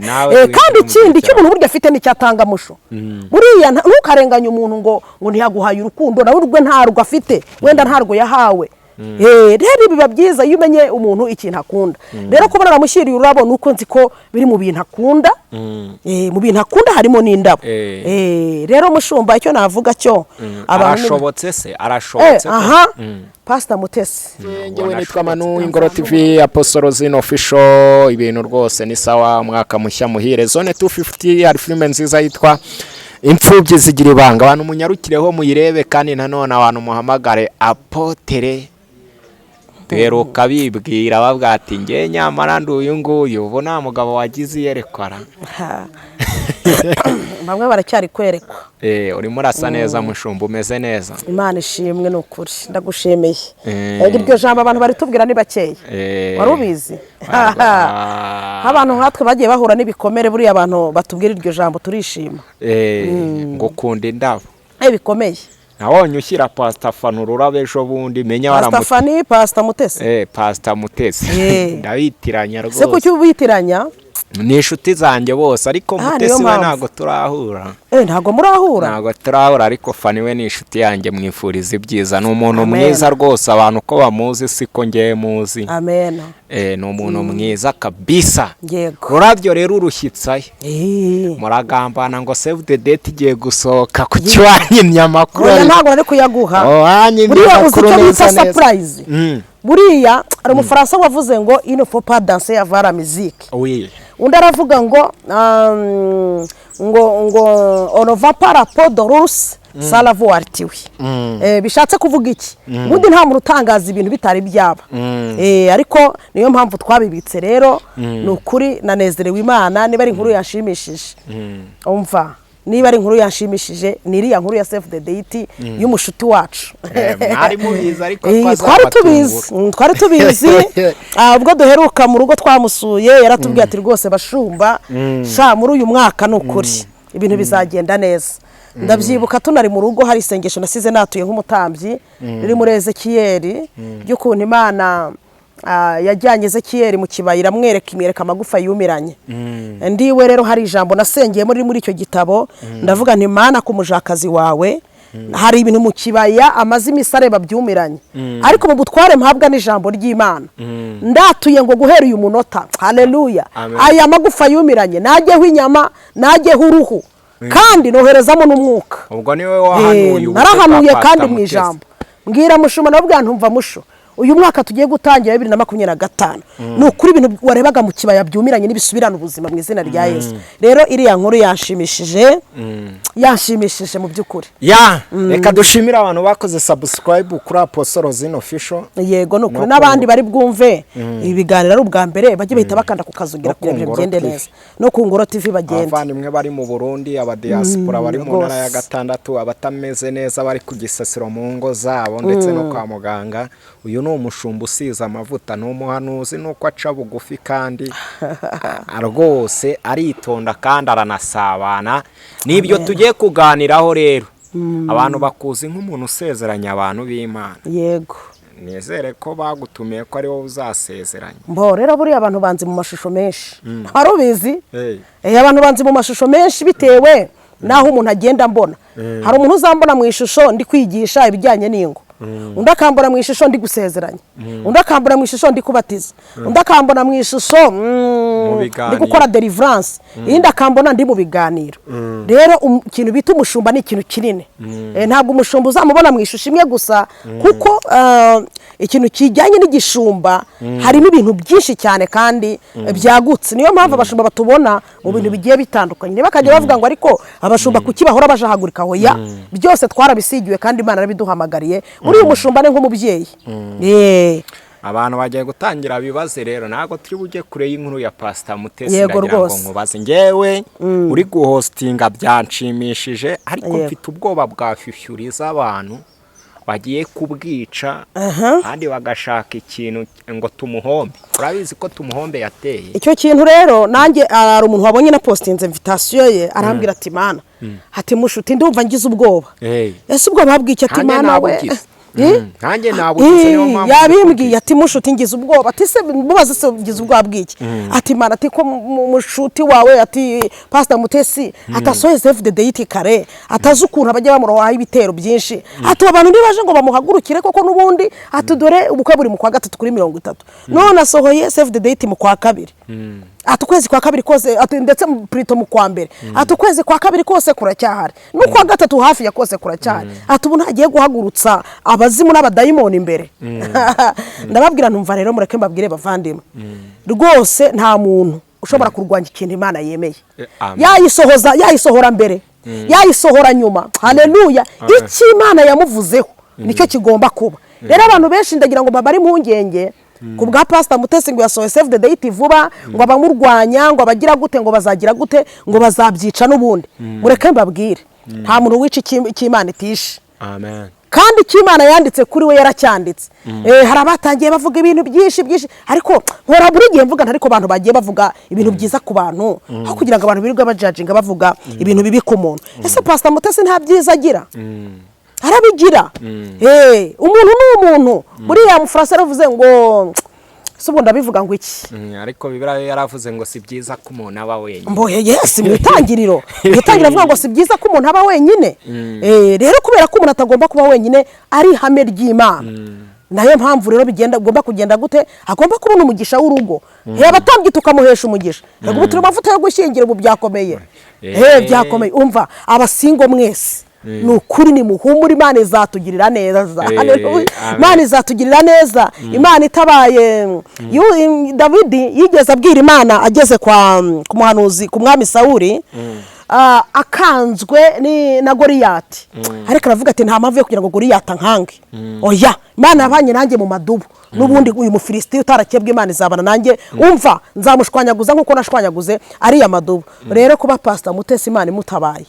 Nawe Kandi winjire mu ikindi gihe icyo umuntu burya afite nicyo atanga, musho. Buriya ntukarenganye umuntu ngo ntiyaguhaye urukundo, nawe urwe ntarwo afite, wenda ntarwo yahawe. Rero biba byiza iyo umenye umuntu ikintu akunda. Rero kuba naramushyiriye ururabo ni uko nzi ko biri mu bintu akunda. Mu bintu akunda harimo n'indabo. Rero mushumba, icyo navuga cyo abantu Arashobotse se? Arashobotse ko? Aha, Pasita Mutesi. Ngewe nitwa Manu, Ingoro TV, Apostle Zino Official. Ibintu rwose ni sawa. Umwaka mushya muhire. Zone 250, hari filime nziza yitwa Imfubyi Zigira Ibanga. Abantu munyarukireho muyirebe, kandi nanone abantu muhamagare apôtre. Duheruka bibwira bavuga ati: "Nge nyamara ndi uyu nguyu." Ubu nta mugabo wagize iyerekwa ra? Ha. Bamwe baracyari kwerekwa. Urimo urasa neza, mushumba, umeze neza. Imana ishimwe, ni ukuri ndagushimiye. Iryo jambo abantu baritubwira ni bakeya. Wari ubizi? Abantu nkatwe bagiye bahura n'ibikomere, buriya abantu batubwira iryo jambo turishima. Ngo ukunda indabo? Bikomeye. Nabonye ushyira Pasita Fani ururabo ejo bundi, menya Pasita waramutse. Fani, Pasita Mutesi. Pasita Mutesi. Ndabitiranya Se rwose. Kuki ubitiranya? Ni inshuti zanjye bose, ariko Ah, niyo Mutesi we mpamvu. ntabwo turahura. Ntabwo murahura? Ntabwo turahura, ariko Fani we ni inshuti yanjye, mwifuriza ibyiza, ni umuntu Amen. mwiza rwose. Abantu uko bamuzi siko ngewe muzi. Amen. Ni umuntu mwiza kabisa. Rurabyo rero urushyitsayo, muragambana ngo save the date igiye gusohoka. Kuki wanyimye amakuru? Oya, ntabwo nari kuyaguha. Oh, wanyimye Buriya uzi amakuru icyo bita neza neza. surprise? Buriya hari Umufaransa wavuze ngo "Il ne faut pas danser avant la musique." Undi aravuga ngo "On ne vend pas la peau de l'ours sans l'avoir tué." Bishatse kuvuga iki? Ubundi nta muntu utangaza ibintu bitari byaba. Ariko niyo mpamvu twabibitse. Rero ni ukuri nanezerewe Imana. Niba ari inkuru yanshimishije, umva, niba ari inkuru yanshimishije ni iriya nkuru ya save the date y'umushuti wacu. Mwari mubizi ariko Twari twazabatungura. tubizi. Twari tubizi. Ubwo duheruka mu rugo twamusuye, yaratubwiye ati: "Rwose bashumba, sha, muri uyu mwaka ni ukuri ibintu bizagenda neza." Ndabyibuka tunari mu rugo, hari isengesho nasize natuye nk'umutambyi riri muri Ezekiyeli, ry'ukuntu Imana yajyanye Ezekiyeli mu kibaya, iramwereka, imwereka amagufa yumiranye. Ndiwe rero hari ijambo nasengeyemo riri muri icyo gitabo, ndavuga nti: "Mana, ku mujakazi wawe hari ibintu mu kibaya amaze iminsi areba byumiranye, ariko mu butware mpabwa n'ijambo ry'Imana ndatuye ngo guhera uyu munota, haleluya, Amen. aya magufa yumiranye najyeho inyama, najyeho uruhu, kandi noherezamo n'umwuka." Ubwo niwe wahanuye ubukwe bwa Narahanuye Pastor kandi mu Mutesi. ijambo mbwira mushuma, nabwo ntumva musho, uyu mwaka tugiye gutangira 2025, ni ukuri ibintu warebaga mu kibaya byumiranye n'ibisubirana ubuzima mu izina rya Yesu. Rero iriya nkuru yanshimishije, yanshimishije mu by'ukuri. Ya, reka dushimire abantu bakoze subscribe kuri Apostle Zino Official. Yego, ni ukuri. No N'abandi bari bwumve ibi biganiro ari ubwa mbere, bajye bahita bakanda ku kazugira No ku kugira ngo Ngoro bigende TV. neza, no ku Ngoro TV bagende. Abavandimwe bari mu Burundi, abadiaspora bari mu ntara ya Rwose. gatandatu, abatameze neza bari ku Gisesero mu ngo zabo ndetse no kwa muganga, uyu ni umushumba usize amavuta, ni umuhanuzi, nuko aca bugufi kandi rwose aritonda kandi aranasabana. Nibyo tugiye kuganiraho. Rero abantu bakuzi nk'umuntu usezeranya abantu b'Imana. Yego. Nizere ko bagutumiye ko ari wowe uzasezeranya. Mbo rero buriya abantu banzi mu mashusho menshi, wari ubizi? Hey. Abantu banzi mu mashusho menshi bitewe n'aho umuntu agenda ambona. Hari umuntu uzambona mu ishusho ndi kwigisha ibijyanye n'ingo, undi akambona mu ishusho ndi gusezeranya, undi akambona mu ishusho ndi kubatiza, undi akambona mu ishusho Mu ndi biganiro. gukora deliverance, iyindi akambona ndi mu biganiro. Rero ikintu bita umushumba ni ikintu kinini. Ntabwo umushumba uzamubona mu ishusho imwe gusa, kuko ikintu kijyanye n'igishumba harimo ibintu byinshi cyane kandi byagutse. Niyo mpamvu abashumba batubona mu bintu bigiye bitandukanye, ntibakajya bavuga ngo: "Ariko abashumba kuki bahora bajahagurika?" Hoya, byose twarabisigiwe kandi Imana yarabiduhamagariye. Buriya umushumba ni nk'umubyeyi. Abantu bagiye gutangira bibaze. Rero ntabwo turi bujye kure y'inkuru ya Pasita Mutesi. Yego. Ndagira ngo Rwose. nkubaze ngewe uri guhostinga, byanshimishije, ariko mfite ubwoba bwa fifyuriza abantu bagiye kubwica kandi bagashaka ikintu ngo tumuhombe. Urabizi ko tumuhombe yateye. Icyo kintu rero nanjye hari umuntu wabonye na postinze invitation ye, arambwira ati: "Mana," ati: "mushuti, ndumva ngize ubwoba." Hey. Ese ubwoba bw'iki? Ati: Nanjye "Mana we." nabugize. Eh? Nanjye nabugize, niyo mpamvu. Yabimbwiye ati: "Mushuti, ngize ubwoba." Ati: "Se mubaze se ngize ubwoba bw'iki?" Ati: "Mana," ati, "ko mushuti wawe," ati, "Pastor Mutesi," ati, "asohoye save the date kare, atazi ukuntu abajya bamurohaho ibitero byinshi." Ati: "Abantu ntibaje ngo bamuhagurukire koko n'ubundi." Ati: "Dore ubukwe buri mu kwa gatatu kuri 30, none asohoye save the date mu kwa kabiri." Ati: "Ukwezi kwa kabiri kose," ati, "ndetse plutôt mu kwa mbere," ati, "ukwezi kwa kabiri kose kuracyahari, n'ukwa gatatu hafi ya kose kuracyahari." Ati: "Ubu ntagiye guhagurutsa abazimu n'abadayimoni imbere." Ndababwira, ntumva rero, mureke mbabwire bavandimwe, rwose nta muntu ushobora kurwanya ikintu Imana yemeye. Amen. Yayisohoza, yayisohora mbere, yayisohora nyuma, haleluya, icyo Imana yamuvuzeho nicyo kigomba kuba. Rero abantu benshi ndagira ngo babare impungenge ku bwa Pasita Mutesi ngo yasohoye save the date vuba, ngo abamurwanya ngo abagira gute, ngo bazagira gute, ngo bazabyica n'ubundi. Mureke mbabwire, nta muntu wica icyo Imana itishe. Amen. Kandi icyo Imana yanditse kuri we yaracyanditse. Hari abatangiye bavuga ibintu byinshi byinshi, ariko nkora buri gihe mvuga, ariko abantu bagiye bavuga ibintu byiza ku bantu aho kugira ngo abantu birirwe bajajinga bavuga ibintu bibi ku muntu. Ese Pasita Mutesi nta byiza agira? Arabigira. Umuntu ni umuntu. Buriya mufaransa yaravuze ngo, se ubu ndabivuga ngo iki? Ariko Bibiliya yaravuze ngo si byiza ko umuntu aba wenyine. Mbohe, yes, mu itangiriro avuga ngo si byiza ko umuntu aba wenyine. Rero kubera ko umuntu atagomba kuba wenyine ari ihame ry'Imana, nayo mpamvu rero bigenda, ugomba kugenda gute? Agomba kubona umugisha w'urugo. Abatambyi tukamuhesha umugisha. Reka ubu turi amavuta yo gushyingira, ubu byakomeye. Byakomeye. Umva, aba single mwese, ni ukuri ni muhumure, Imana izatugirira neza. Haleluya. Amen. Imana izatugirira neza, Imana itabaye. Dawidi yigeze abwira Imana ageze kwa ku muhanuzi, ku mwami Sawuri, akanzwe na Goriyati, ariko aravuga ati: "Nta mpamvu yo kugira ngo Goriyati ankange. Oya, Imana yabanye nanjye mu madubu, n'ubundi uyu Mufilisitiya utarakebwe Imana izabana nanjye. Umva, nzamushwanyaguza nk'uko nashwanyaguze ariya madubu." Rero kuba Pasita Mutesi Imana imutabaye,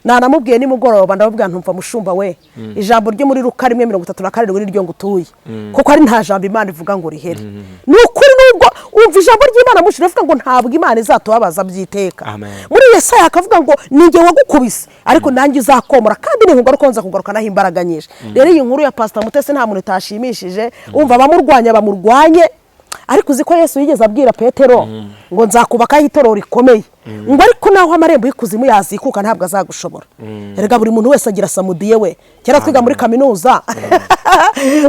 nanamubwiye nimugoroba, ndamubwira ntumva mushumba we, ijambo ryo muri Luka 1:37 niryo ngutuye, kuko ari nta jambo Imana ivuga ngo rihere. Ni ukuri, nubwo umva ijambo ry'Imana mushira rivuga ngo ntabwo Imana izatubabaza by'iteka. Amen. Muri Yesaya akavuga ngo ni njye wagukubise, ariko nanjye uzakomora, kandi ninkugaruka nza kugarukanaho imbaraga nyinshi. Rero iyi nkuru ya Pasita Mutesi nta muntu itashimishije. Umva, abamurwanya bamurwanye, ariko uzi ko Yesu yigeze abwira Petero ngo nzakubakaho itorero rikomeye, ngo ariko naho amarembo y'ikuzimu yazikuka ntabwo azagushobora. Erega buri muntu wese agira samedi ye we. Kera twiga muri kaminuza,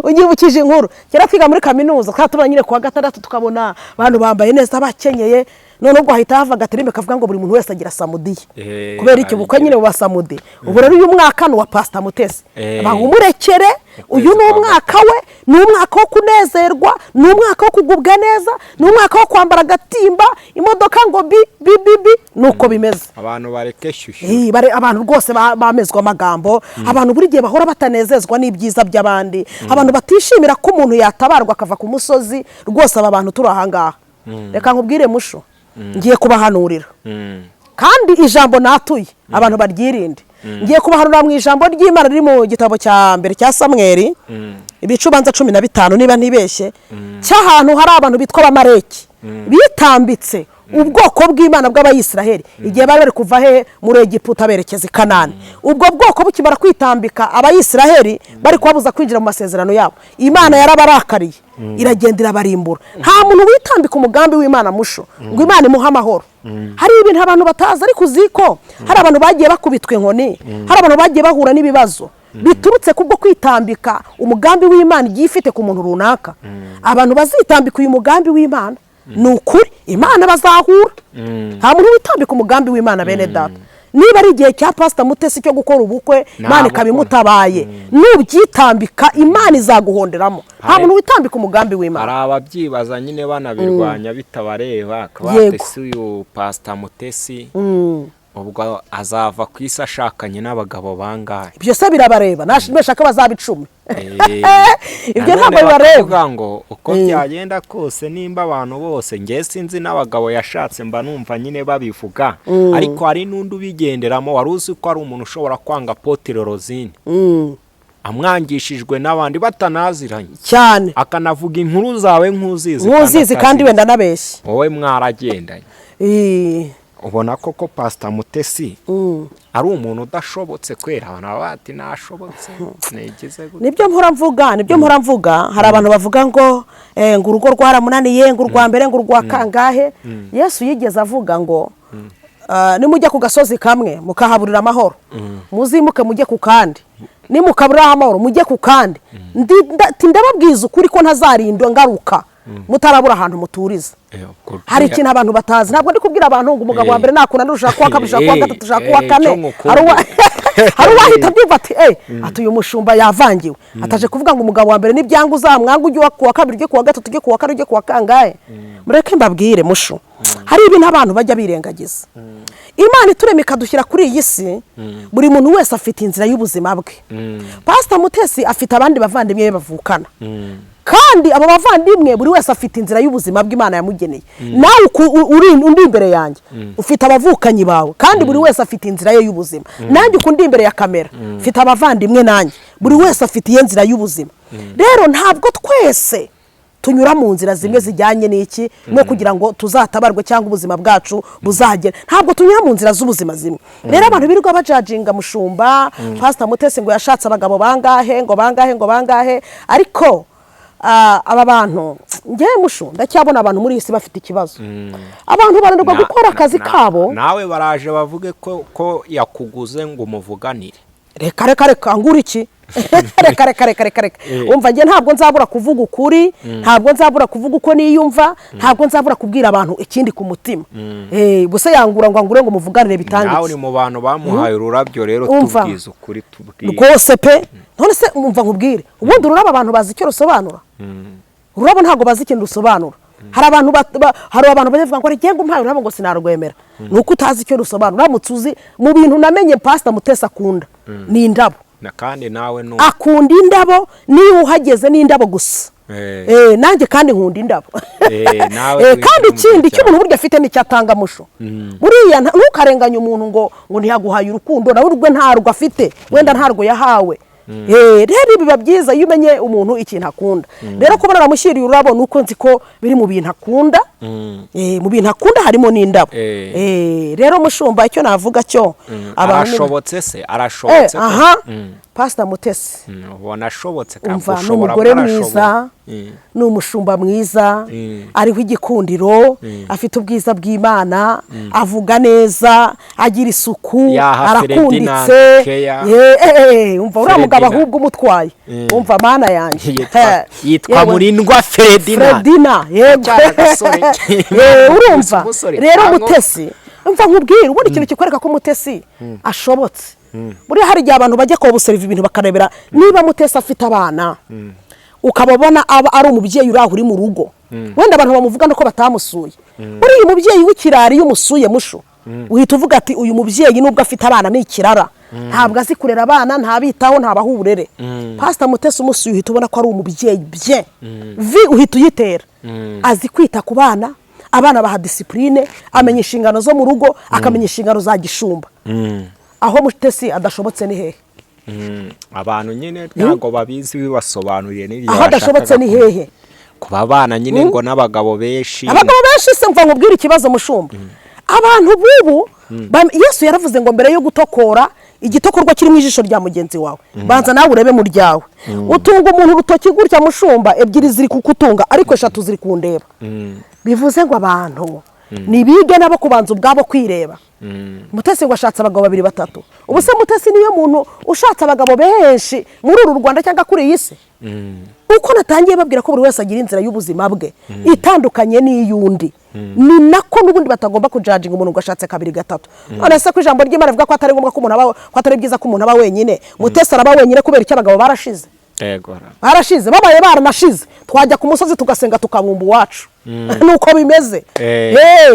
unyibukije inkuru, kera twiga muri kaminuza twaba tubona nyine kuwa gatandatu tukabona abantu bambaye neza bakenyeye, noneho ubwo hahita hava agaterime kavuga ngo buri muntu wese agira samedi ye. Kubera iki? Ubukwe nyine buba samedi. Ubu rero uyu mwaka ni uwa Pasita Mutesi. Bawumurekere, uyu ni kwa umwaka we, ni umwaka wo kunezerwa, ni umwaka wo kugubwa neza, ni umwaka wo kwambara agatimba, imodoka ngo bi bi bi bi, nuko bimeze. Abantu bareke shyushyu. Abantu rwose bamezwa amagambo, abantu buri gihe bahora batanezezwa n'ibyiza by'abandi, abantu batishimira ko umuntu yatabarwa akava ku musozi. Rwose aba bantu turi ahangaha, reka nkubwire musho, ngiye kubahanurira. Kandi ijambo natuye abantu baryirinde. Ngiye kubahanurira mu ijambo ry'Imana riri mu gitabo cya mbere cya Samweri, ibice ubanza 15 niba ntibeshye, cy'ahantu hari abantu bitwa Abamareki bitambitse ubwoko bw'Imana bw'Abayisiraheli igihe bari bari kuva he? Muri Egiputa berekeza i Kanani. Ubwo bwoko bukimara kwitambika Abayisiraheli, bari kubabuza kwinjira mu masezerano yabo, Imana yarabarakariye, iragenda irabarimbura. Nta muntu witambika umugambi w'Imana musho ngo Imana imuhe amahoro. Hari ibintu abantu batazi, ariko uzi ko hari abantu bagiye bakubitwa inkoni, hari abantu bagiye bahura n'ibibazo biturutse kubwo kwitambika umugambi w'Imana igiye ifite ku muntu runaka. Abantu bazitambika uyu mugambi w'Imana, ni ukuri Imana bazahura. Nta muntu witambika umugambi w'Imana. Bene data, niba ari igihe cya Pasita Mutesi cyo gukora ubukwe, Imana ikaba imutabaye, nubyitambika Imana izaguhonderamo. Nta muntu witambika umugambi w'Imana. Hari ababyibaza nyine banabirwanya bitabareba. Batesi, uyu Pasita Mutesi ubwo azava ku isi ashakanye n'abagabo bangahe? Ibyo se birabareba? Nashaka bazaba 10. Ibyo Nanone ntabwo bibareba. Bakavuga ngo uko byagenda kose, nimba abantu bose, nge sinzi n'abagabo yashatse, mba numva nyine babivuga, ariko hari n'undi ubigenderamo. Wari uzi ko ari umuntu ushobora kwanga Apotre Rosine amwangishijwe n'abandi batanaziranye, cyane, akanavuga inkuru zawe nk'uzizi, nk'uzizi kandi atazizi. Wenda anabeshya. Wowe mwaragendanye. Ubona koko Pasita Mutesi ari umuntu udashobotse kwera? Abantu baba bati ntashobotse, nigize gute? Nibyo mpora mvuga, nibyo mpora mvuga. Hari abantu bavuga ngo ngo urugo rwaramunaniye, ngo urwa mbere, ngo urwa kangahe. Yesu yigeze avuga ngo nimujya ku gasozi kamwe mukahaburira amahoro, muzimuke mujye ku kandi, nimukaburiraho amahoro mujye ku kandi. Ndababwiza ukuri ko ntazarindwa ngaruka mutarabura ahantu muturiza. Ubwo Hari ikintu abantu batazi. Ntabwo ndi kubwira abantu ngo umugabo wa mbere nakunanira ushaka uwa kabiri, ushaka uwa gatatu, ushaka uwa kane. Icyo ngukundira. Hari uwahita abyumva ati ati uyu mushumba yavangiwe, ataje kuvuga ngo umugabo wa mbere nibyanga uzamwanga, ujye ku wa kabiri, ujye ku wa gatatu, ujye ku wa kane, ujye ku wa kangahe. Mureke mbabwire mushu, hari ibintu abantu bajya birengagiza. Imana iturema ikadushyira kuri iyi si, buri muntu wese afite inzira y'ubuzima bwe. Pasita Mutesi afite abandi bavandimwe be bavukana, kandi abo bavandimwe buri wese afite inzira y'ubuzima bw'Imana yamugeneye. Nawe uri undi imbere yanjye ufite abavukanyi bawe, kandi buri wese afite inzira ye y'ubuzima. Nanjye uku ndi imbere ya kamera mfite abavandimwe, nanjye buri wese afite iye nzira y'ubuzima. Rero ntabwo twese tunyura mu nzira zimwe zijyanye n'iki no kugira ngo tuzatabarwe cyangwa ubuzima bwacu buzagere. Ntabwo tunyura mu nzira z'ubuzima zimwe. Rero abantu birirwa bajajinga mushumba Pasita Mutesi ngo yashatse abagabo bangahe, ngo bangahe, ngo bangahe, ariko aba bantu, ngewe mushu ndacyabona abantu muri iyi si bafite ikibazo. Abantu bananirwa gukora akazi kabo. Nawe baraje bavuge ko yakuguze ngo umuvuganire. Reka, reka, reka, ngura iki? Reka, reka, reka, reka, reka. Umva, njye ntabwo nzabura kuvuga ukuri, ntabwo nzabura kuvuga uko niyumva, ntabwo nzabura kubwira abantu ikindi ku mutima. Gusa yangura ngo angure ngo muvuganire bitange Nawe iki? uri mu bantu bamuhaye ururabyo rero. Umva. Tubwize ukuri, tubwire. Rwose pe. None se umva nkubwire, ubundi ururabo abantu bazi icyo rusobanura? Ururabo ntabwo bazi ikintu rusobanura. Hari abantu bajya bavuga ngo rigenga umpaye ururabo ngo sinarwemera. Ni uko utazi icyo rusobanura. Uramutse uzi, mu bintu namenye Pasita Mutesi akunda ni indabo. Na kandi nawe nu Akunda indabo, niba uhageze ni indabo gusa. Nanjye kandi nkunda indabo. Nawe Kandi winjira mu ikindi gihe icyo umuntu burya afite nicyo atanga musho. Buriya ntukarenganye umuntu ngo ntiyaguhaye urukundo, nawe urwe ntarwo afite, wenda ntarwo yahawe. Rero biba byiza iyo umenye umuntu ikintu akunda. Rero kuba naramushyiriye ururabo ni uko nzi ko biri mu bintu akunda. Mu bintu akunda harimo n'indabo. Rero mushumba, icyo navuga cyo abantu Arashobotse se? Arashobotse ko? Aha, Pasita Mutesi. Ubona ashobotse? Umva, ni ushobora umugore kuba mwiza, arashoboye. Ni umushumba mwiza, ariho igikundiro, afite ubwiza bw'Imana, avuga neza, agira isuku, Yaha arakunditse. Ferdinand Keya. Umva uriya mugabo, Ferdinand. ahubwo umutwaye, umva mana yanjye. Yitwa Yewe. Murindwa Ferdinand. Fredina, yego. Cyari agasore. Urumva Umusore. rero Cyangwa Mutesi, umva nkubwire, ubundi ikintu kikwereka ko Mutesi ashobotse, buriya hari igihe abantu bajya kobuseriva ibintu bakarebera niba Mutesi afite abana, ukaba ubona aba ari umubyeyi uri aho uri mu rugo. Wenda abantu bamuvuga nuko batamusuye. Buriya umubyeyi w'ikirari iyo umusuye mushu, uhita uvuga ati uyu mubyeyi nubwo afite abana ni ikirara, ntabwo azi kurera abana, ntabitaho, ntabaha uburere. Pasita Mutesi umusuye uhita ubona ko ari umubyeyi bye vi, uhita uyitera. Azi kwita ku bana, abana baha discipline, amenya inshingano zo mu rugo, akamenya inshingano za gishumba. Aho Mutesi adashobotse ni hehe? Abantu nyine ntabwo babizi, bibasobanuriye n'ibyo Aho adashobotse ni bashakaga hehe? Kuba abana nyine ngo n'abagabo benshi. Abagabo benshi se? Mva nkubwire ikibazo mushumba, abantu b'ubu Yesu yaravuze ngo mbere yo gutokora igitokorwa kiri mu ijisho rya mugenzi wawe, banza nawe urebe mu ryawe. Utunga umuntu urutoki gutya mushumba, ebyiri ziri kukutunga ariko eshatu ziri kundeba. Bivuze ngo abantu ntibige nabo kubanza ubwabo kwireba. Mutesi ngo ashatse abagabo babiri, batatu. Ubu se Mutesi niyo muntu ushatse abagabo benshi muri uru Rwanda cyangwa kuri iyi si? Uko natangiye babwira ko buri wese agira inzira y'ubuzima bwe itandukanye n'iy'undi, ni nako n'ubundi batagomba kujajinga umuntu ngo ashatse kabiri, gatatu. None se ko ijambo ry'Imana rivuga ko atari ngombwa ko umuntu aba, ko atari byiza ko umuntu aba wenyine, Mutesi araba wenyine kubera icyo? Abagabo barashize. Yego. Barashize. Babaye baranashize twajya ku musozi tugasenga tukabumba uwacu, nuko bimeze.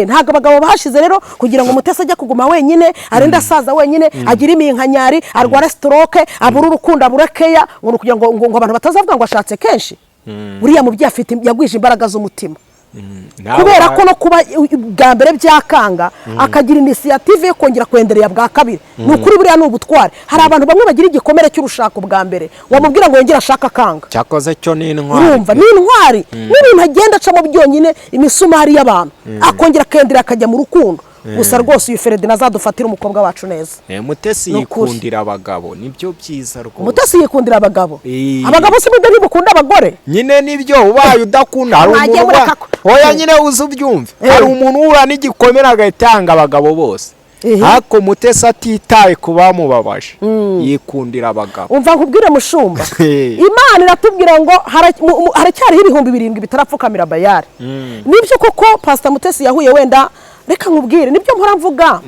Ntabwo abagabo bashize. Rero kugira ngo Mutesi ajye kuguma wenyine, arinde asaza wenyine, agire iminkanyari, arware stroke, abure urukundo, abure keya, ngo ni ukugira ngo abantu batazavuga ngo ashatse kenshi. Uriya mubyeyi afite, yagwije imbaraga z'umutima, kubera ko no kuba bwa mbere byakanga akagira initiative yo kongera kwenderera bwa kabiri, ni ukuri buriya ni ubutwari. Hari abantu bamwe bagira igikomere cy'urushako bwa mbere, wamubwira ngo yongere ashake akanga. Cyakoze cyo ni intwari. Urumva ni intwari, n'ibintu agenda acamo byonyine, imisumari y'abantu, akongera akendera akajya mu rukundo. Gusa rwose uyu Feredina azadufatire umukobwa wacu neza. Mutesi Ni ukuri. yikundira abagabo, nibyo byiza rwose. Mutesi yikundira abagabo. Abagabo si mubyo, ntibukunda abagore. Nyine nibyo, ubaye udakunda hari Mwagiye umuntu mureka oya, nyine uzi ubyumve, hari umuntu uhura n'igikomere agahita yanga abagabo bose. Ariko Mutesi atitaye ku bamubabaje, yikundira abagabo. Umva nkubwire mushumba, Imana iratubwira ngo haracyariho 7000 bitarapfukamira Bayari. Nibyo koko Pasita Mutesi yahuye, wenda reka nkubwire, nibyo mpora mvuga,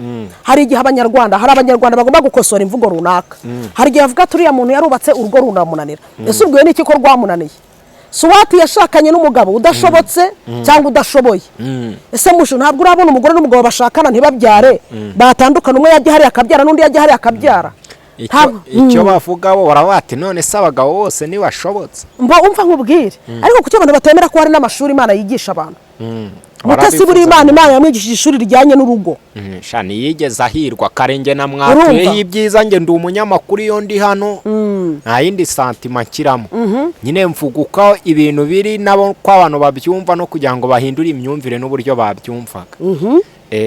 hari igihe abanyarwanda, hari abanyarwanda bagomba gukosora imvugo runaka. Hari igihe bavuga turiya muntu yarubatse urugo runamunanira. Ese ubwo ni iki ko rwamunaniye? Suwati yashakanye n'umugabo udashobotse cyangwa udashoboye. Ese mushu, ntabwo urabona umugore n'umugabo bashakana ntibabyare, batandukana, umwe yajya hariya akabyara n'undi yajya hariya akabyara? Icyo bavuga bo baravuga ati: "None se abagabo bose ntibashobotse?" Mbo umva nkubwire, ariko kuki abantu batemera ko hari n'amashuri Imana yigisha abantu? Mutesi buri Warabivuze. Imana yamwigishije ishuri rijyanye n'urugo. Sha, ntiyigeze ahirwa karenge na mwatuyeho Urumva? ibyiza. Nge ndi umunyamakuru, iyo ndi hano nta yindi sentiment nshyiramo, nyine mvuga uko ibintu biri nabo ko abantu babyumva no kugira ngo bahindure imyumvire n'uburyo babyumvaga.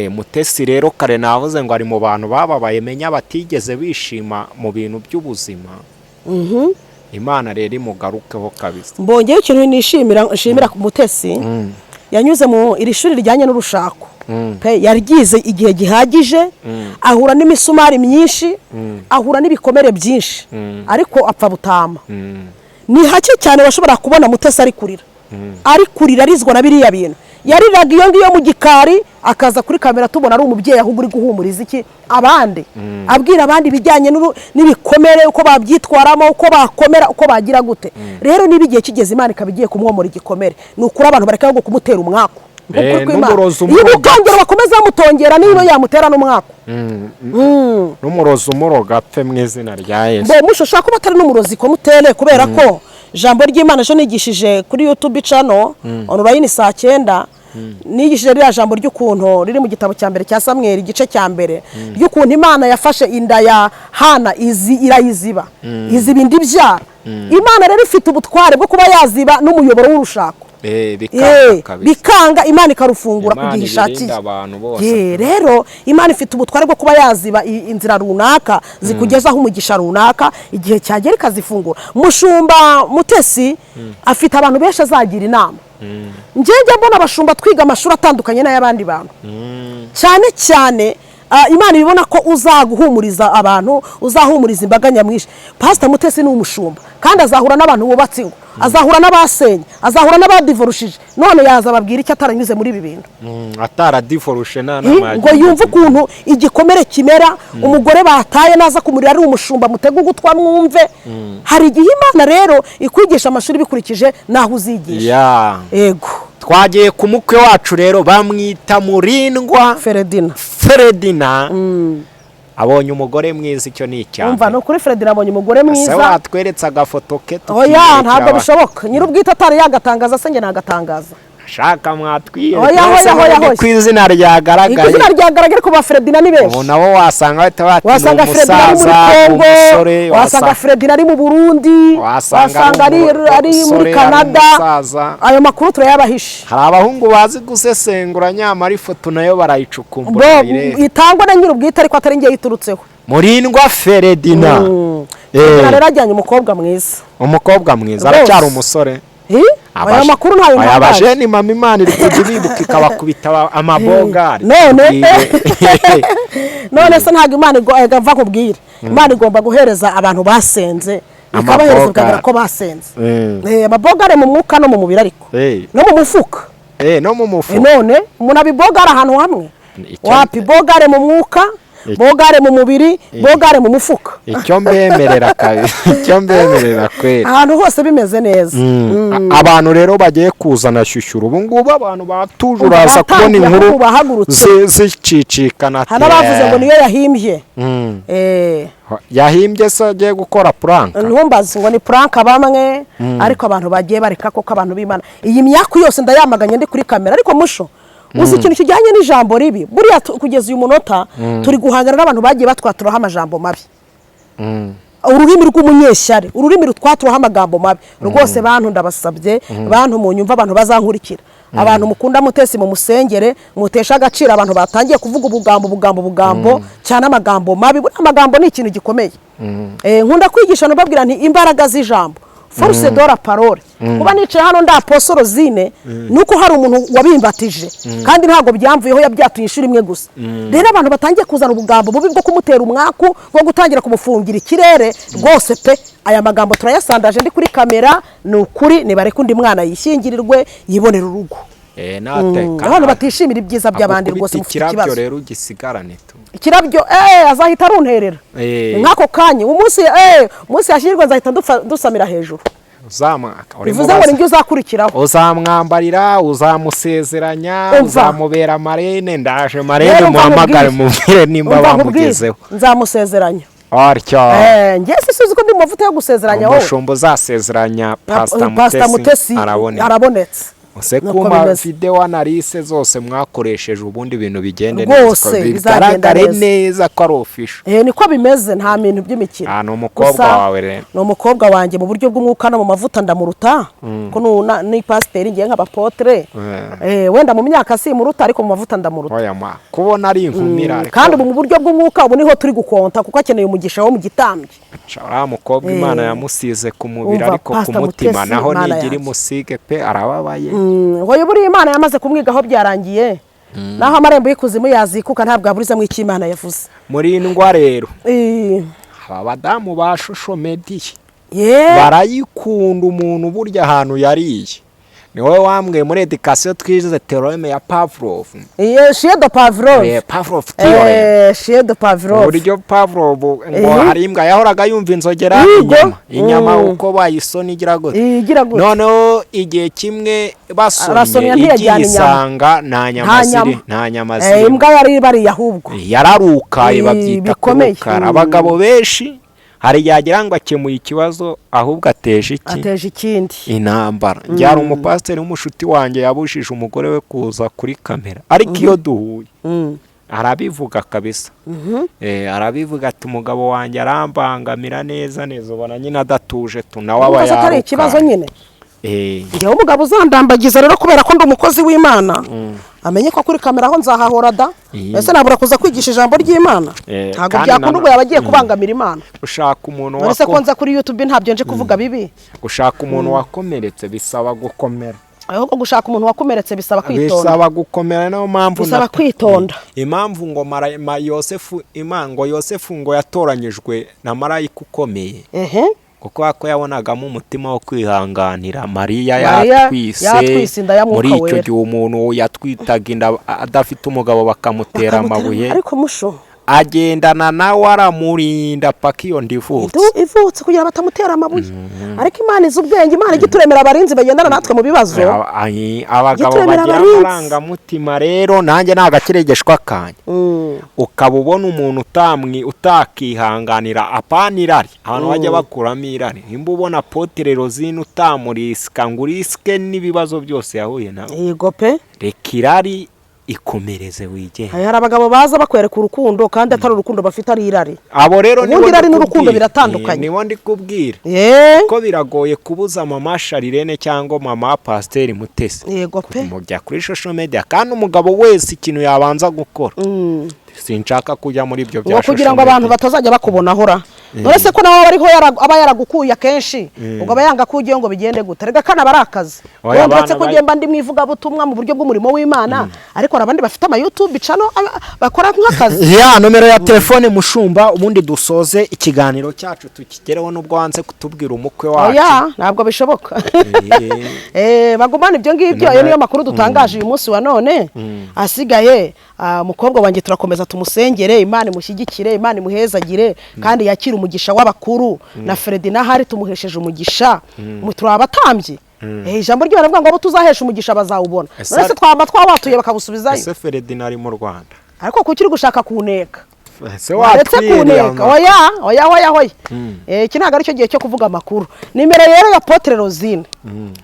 Mutesi rero kare navuze ngo ari mu bantu bababaye, menya batigeze bishima mu bintu by'ubuzima. Imana rero imugarukeho kabisa. Mbongeyeho ikintu nishimira, nshimira ku Mutesi, yanyuze mu iri shuri rijyanye n'urushako pe, yaryize igihe gihagije, ahura n'imisumari myinshi, ahura n'ibikomere byinshi, ariko apfa butama. Ni hake cyane bashobora kubona Mutesi ari kurira, ari kurira arizwa na biriya bintu. Yariraga iyo ngiyo mu gikari, akaza kuri kamera tubona ari umubyeyi ahubwo uri guhumuriza iki abandi, abwira abandi ibijyanye n'ibikomere, uko babyitwaramo, uko bakomera, uko bagira gute. Rero niba igihe kigeze Imana ikaba igiye kumwomora igikomere, ni ukuri abantu bareka ahubwo kumutera umwaku. Ni ukuri kw'Imana. N'umurozi Iyo umuroga. umutongera bakomeza bamutongera, niba yamutera n'umwaku. N'umurozi umuroga apfe mu izina rya Yesu. Mbo musho, ushobora kuba atari n'umurozi komutere, kubera ko ijambo ry'Imana ejo nigishije kuri YouTube channel online saa 9, nigishije ririya jambo ry'ukuntu riri mu gitabo cya mbere cya Samweli, igice cya mbere, ry'ukuntu Imana yafashe inda ya Hana izi irayiziba, iziba indi ibyara. Imana rero ifite ubutware bwo kuba yaziba n'umuyoboro w'urushako. Bikanga kabisa. Bikanga, Imana ikarufungura ku Imana gihe ishakiye. ibirinda abantu bose. Rero Imana ifite ubutware bwo kuba yaziba inzira runaka zikugezaho umugisha runaka, igihe cyagera ikazifungura. Mushumba Mutesi afite abantu benshi azagira inama. Njye mbona abashumba twiga amashuri atandukanye n'ay'abandi bantu, cyane cyane Imana ibibona ko uzaguhumuriza abantu, uzahumuriza imbaga nyamwinshi. Pasita Mutesi ni umushumba kandi azahura n'abantu bubatse ingo, azahura n'abasenye, azahura n'abadivorushije. None yaza ababwira icyo ataranyuze muri ibi bintu? Ataradivorushe nta nama Ngo yumve ukuntu igikomere kimera, umugore bataye naza kumurira ari umushumba, mutege ugutwa mwumve. Hari igihe Imana rero ikwigisha amashuri bikurikije n'aho uzigisha. Yego. Twagiye ku mukwe wacu rero, bamwita Murindwa Feredina. Feredina abonye umugore mwiza, icyo ni icya Umva, mbere. ni ukuri Feredina abonye umugore Ese mwiza. watweretse agafoto ke Oya, tukimurikira ntabwo bishoboka. Nyir'ubwite atari yagatangaza se njye nagatangaza? Shaka mwatwiyereka. Oya, oya, oya, oya. Ku izina ryagaragaye. Izina ryagaragaye, ariko ba Feredina ni benshi. Ubu nabo wasanga bahita bati ni Wasanga Feredina ari muri umusaza, Kongo, umusore. wasanga Feredina ari mu Burundi, Wasanga wasanga ari ari muri umusore, ari Canada. umusaza. Ayo makuru turayabahishe. Hari abahungu bazi gusesengura, nyamara ifoto nayo barayicukumbura, Bo bayireba. itangwa na nyir'ubwite, ariko atari njye yiturutseho. Murindwa Feredina. Feredina rero ajyanye umukobwa mwiza. Umukobwa mwiza. Rwose. Aracyari umusore. Aya makuru ntayo Aya ntangaje. bajeni mama, Imana iri kujya ibibuka ikabakubita amabogari. None se ntabwo Imana mva nkubwire, Imana igomba guhereza abantu basenze, ikabahereza Amabogari. bikagaragara ko basenze. Amabogare mu mwuka no mu mubiri, ariko no mu mufuka. No mu mufuka. None umuntu abibogara ahantu hamwe? Wapi, bogare mu mwuka, bogare mu mubiri, bogare mu mufuka. Icyo mbemerera kabiri, icyo mbemerera kweri. Ahantu hose bimeze neza. Abantu rero bagiye kuzana shyushyura ubu ngubu, abantu batuje, Umva, uraza kubona batangiye, inkuru ahubwo bahagurutse. zicicikana. Hari n'abavuze ngo niyo yahimbye. Yahimbye se agiye gukora prank? Ntumbaze ngo ni prank bamwe, ariko abantu bagiye bareka koko. Abantu b'Imana, iyi myaku yose ndayamaganye ndi kuri kamera. Ariko musho, uzi ikintu kijyanye n'ijambo ribi? Buriya kugeza uyu munota turi guhangana n'abantu bagiye batwaturaho amajambo mabi. Ururimi rw'umunyeshyari, ururimi rutwaturaho amagambo mabi rwose. Bantu, ndabasabye, bantu munyumva, abantu bazankurikira, abantu mukunda Mutesi, mu musengere, mutesha agaciro abantu batangiye kuvuga ubugambo, ubugambo, ubugambo cyane, amagambo mabi. Buriya amagambo ni ikintu gikomeye. Nkunda kwigisha nubabwira nti imbaraga z'ijambo, force de la parole. Kuba nicaye hano ndi Apostle Rosine nuko hari umuntu wabimbatije, kandi ntabwo byamvuyeho, yabyatuye inshuro imwe gusa. Rero abantu batangiye kuzana ubugambo bubi bwo kumutera umwaku, bwo gutangira kumufungira ikirere rwose pe, aya magambo turayasandaje ndi kuri kamera. Ni ukuri, nibareke undi mwana yishyingirirwe, yibonere urugo. Nateka Abantu batishimira ibyiza by'abandi rwose agukubita mufite ikirabyo ikibazo. Rero ugisigarane tu. Ikirabyo, azahita arunterera. Nk'ako kanya, umunsi yashyingirwa nzahita dusamira hejuru. Uzamwaka uri Bivuze ngo mubaza. nibyo uzakurikiraho. Uzamwambarira, uzamusezeranya, Umva. uzamubera marraine. Ndaje marraine, Rero umva muhamagare nkubwire. mubwire nimba Umva nkubwire, bamugezeho. Nzamusezeranya. Atyo. Njye si uzi ko ndi mu mavuta yo gusezeranya wowe. Umushumba uzasezeranya Pasita Pasita Mutesi Mutesi araboneka. Arabonetse. Use Nuko kuma bimeze. video analyse zose mwakoresheje, ubundi ibintu bigende Rwose, neza, bizagenda bigaragare neza. neza ko ari official. Niko bimeze, nta bintu by'imikino. Ah, ni umukobwa Gusa, wawe rero. Ni umukobwa wanjye mu buryo bw'umwuka no mu mavuta ndamuruta, ko ni pasiteri, ngiye nk'abapotre. Wenda mu myaka simuruta, ariko mu mavuta ndamuruta. Oya ma, kubona ari inkumira ariko. Kandi ubu mu buryo bw'umwuka ubu niho turi gukonta, kuko akeneye umugisha wo mu gitambyi. Sha, uriya mukobwa Imana yamusize ku mubiri, Umva, ariko ku Pastor mutima Mutesi, naho Imana nigira yanjye. imusige pe, arababaye. Ngo buriya Imana yamaze kumwigaho, byarangiye. Naho amarembo y'ikuzimu yazikuka, ntabwo yaburizamo icyo Imana yavuze. Murindwa rero, aba badamu ba social media barayikunda. Umuntu burya ahantu yariye, ni wowe wambwiye muri éducation twize théorème ya Pavlov. Iyo chien de Pavlov. Pavlov théorème. Chien de Pavlov. Uburyo Pavlov ngo hari imbwa yahoraga yumva inzogera, inyama uko bayisona igira gute. Igira gute. Noneho igihe kimwe basomye, Arasomya, igiye ntiyajyana inyama. isanga nta nyama Nta ziri, nyama. nta nyama ziri. Imbwa yari bariye ahubwo. Yararukaye. Babyita Bikomeye. kurukara. Abagabo benshi hari igihe agira ngo akemuye ikibazo, ahubwo ateje iki? Ateje ikindi. Intambara. Njyana umupasiteri w'umushuti wanjye yabujije umugore we kuza kuri kamera, ariko iyo duhuye arabivuga kabisa. Arabivuga ati umugabo wanjye arambangamira neza neza, ubona nyine adatuje tu, nawe aba Urumva se atari ikibazo yarukaye. nyine? Njyewe umugabo uzandambagiza rero, kubera ko ndi umukozi w'Imana, amenye ko kuri kamera aho nzahahora da. Ese nabura kuza kwigisha ijambo ry'Imana? Ntabwo Kandi byakunda, ubwo yaba agiye kubangamira Imana. Gushaka umuntu None se ko nza kuri YouTube ntabyo nje kuvuga bibi? Gushaka umuntu wakomeretse bisaba gukomera. Ahubwo gushaka umuntu wakomeretse bisaba kwitonda. Bisaba gukomera, niyo mpamvu Bisaba kwitonda. Impamvu ngo Yosefu, Imana ngo Yosefu ngo yatoranyijwe na marayika ukomeye, kuko ko yabonagamo umutima wo kwihanganira Mariya. Mariya Yatwise yatwise inda ya Mwuka muri icyo Wera. gihe umuntu yatwitaga inda adafite umugabo bakamutera amabuye, Ariko musho agendana nawe aramurinda paka iyo nda ivutse. Ivutse kugira batamutera amabuye. Ariko Imana izi ubwenge, Imana ijya ituremera abarinzi bagendana natwe mu bibazo. Abagabo Ijya ituremera bagira abarinzi. amarangamutima rero, nanjye ni agakiregeshwa kanjye. Ukaba ubona umuntu utamwi utakihanganira, apana irari, abantu bajya bakuramo irari. Nimba ubona Apotre Rosine utamurisika ngo urisike n'ibibazo byose yahuye nawe, Yego pe. reka irari, ikomereze wigenge. Hari abagabo baza bakwereka urukundo kandi atari urukundo bafite, ari irari. Abo rero Ubundi nibo irari ndi n'urukundo kubwira. biratandukanye. Nibo ndi kubwira ko biragoye kubuza mama Sharirene cyangwa mama Pasiteri Mutesi Yego pe. mujya kuri social media. Kandi umugabo wese ikintu yabanza gukora, sinshaka kujya muri ibyo bya Ngo kugira ngo social abantu media. batazajya bakubonaho ra. None se ko nawe ariho aba yaragukuye akenshi, ubwo aba yanga ko ugiye ngo bigende gute? Rega kana aba ari akazi. Oya, Wenda uretse abana ko ngiye mba ndi mu ivugabutumwa mu buryo bw'umurimo w'Imana, ariko hari abandi bafite ama YouTube channel bakora nk'akazi. Ya nomero ya telefone, mushumba, ubundi dusoze ikiganiro cyacu tukigereho, nubwo wanze kutubwira umukwe wacu. Oya, ntabwo bishoboka. Bagumane ibyo ngibyo. Ayo niyo makuru dutangaje uyu munsi wa none. Asigaye umukobwa wanjye turakomeza tumusengere, Imana imushyigikire, Imana imuhezagire, kandi yakire umugisha w'abakuru na Fredi n'ahari tumuhesheje umugisha. Turi abatambyi. Ijambo ry'Imana rivuga ngo abo tuzahesha umugisha bazawubona. None se twaba twabatuye bakawusubizayo? Ese Feredina ari mu Rwanda? Ariko kuki uri gushaka kuneka? Ese Uretse watwiriye kuneka. Oya, oya, oya, oya. Iki ntabwo aricyo gihe cyo kuvuga amakuru. Nimero rero ya Apotre Rosine,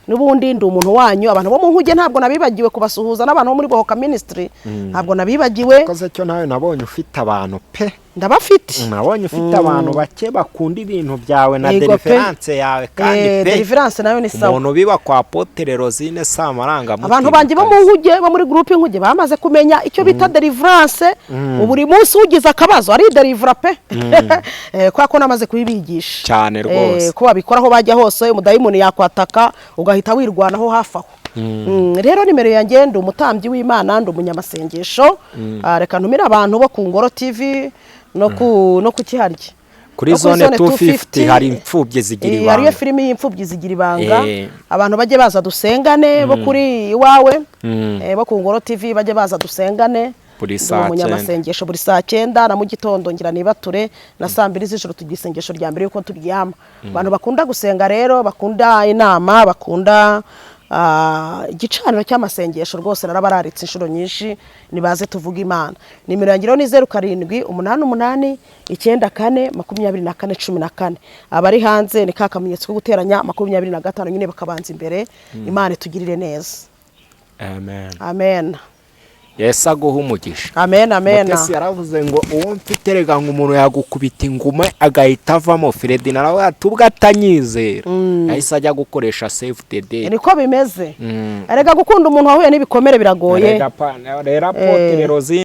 n'ubundi ndi umuntu wanyu. Abantu bo mu nkuge ntabwo nabibagiwe kubasuhuza, n'abantu bo muri Bohoka Ministry ntabwo nabibagiwe. Koze cyo nawe nabonye ufite abantu pe. Ndabafite. Nabonye ufite abantu bake bakunda ibintu byawe na Yego pe. deliverance yawe kandi pe. Deliverance nayo ni sawa. Umuntu biba kwa Apotre Rosine si amarangamutima. Abantu banjye bo mu nkuge, bo muri groupe Inkuge, bamaze kumenya icyo bita deliverance. Ubu buri munsi ugize akabazo ari deliver pe. Kubera ko namaze kubibigisha. Cyane rwose. Ko babikora aho bajya hose, umudayimoni yakwataka ugahita wirwanaho hafi aho. Rero nimero yanjye, ndi umutambyi w'Imana, ndi umunyamasengesho. Reka ntumire abantu bo ku Ngoro TV no ku Kiharya. Kuri No kuri Zone Zone 250 250, hari Imfubyi Zigira Hariyo Ibanga. filimi y'Imfubyi Zigira Ibanga. Abantu bajye baza dusengane, bo kuri iwawe, bo ku Ngoro TV bajye baza dusengane. Buri Ndi saa 9. umunyamasengesho buri saa 9 na mu gitondo ngira nibature, na saa 2 z'ijoro tugira isengesho rya mbere yuko turyama. Abantu bakunda gusenga rero, bakunda inama, bakunda igicaniro cy'amasengesho, rwose narabararitse inshuro nyinshi, nibaze tuvuge Imana. Nimero yanjye rero ni 0788942414. Abari hanze ni ka kamenyetso ko guteranya 25 nyine bakabanza imbere. Imana itugirire neza. Amen. Amen. Yesu aguha umugisha. Amen, amen. Mutesi yaravuze ngo uwo mfite rega, ngo umuntu yagukubita ingume agahita avamo. Fredi nawe ati ubwo atanyizera yahise ajya gukoresha save the date. Niko bimeze. Erega gukunda umuntu wahuye n'ibikomere biragoye. Rero Apotre Rosine.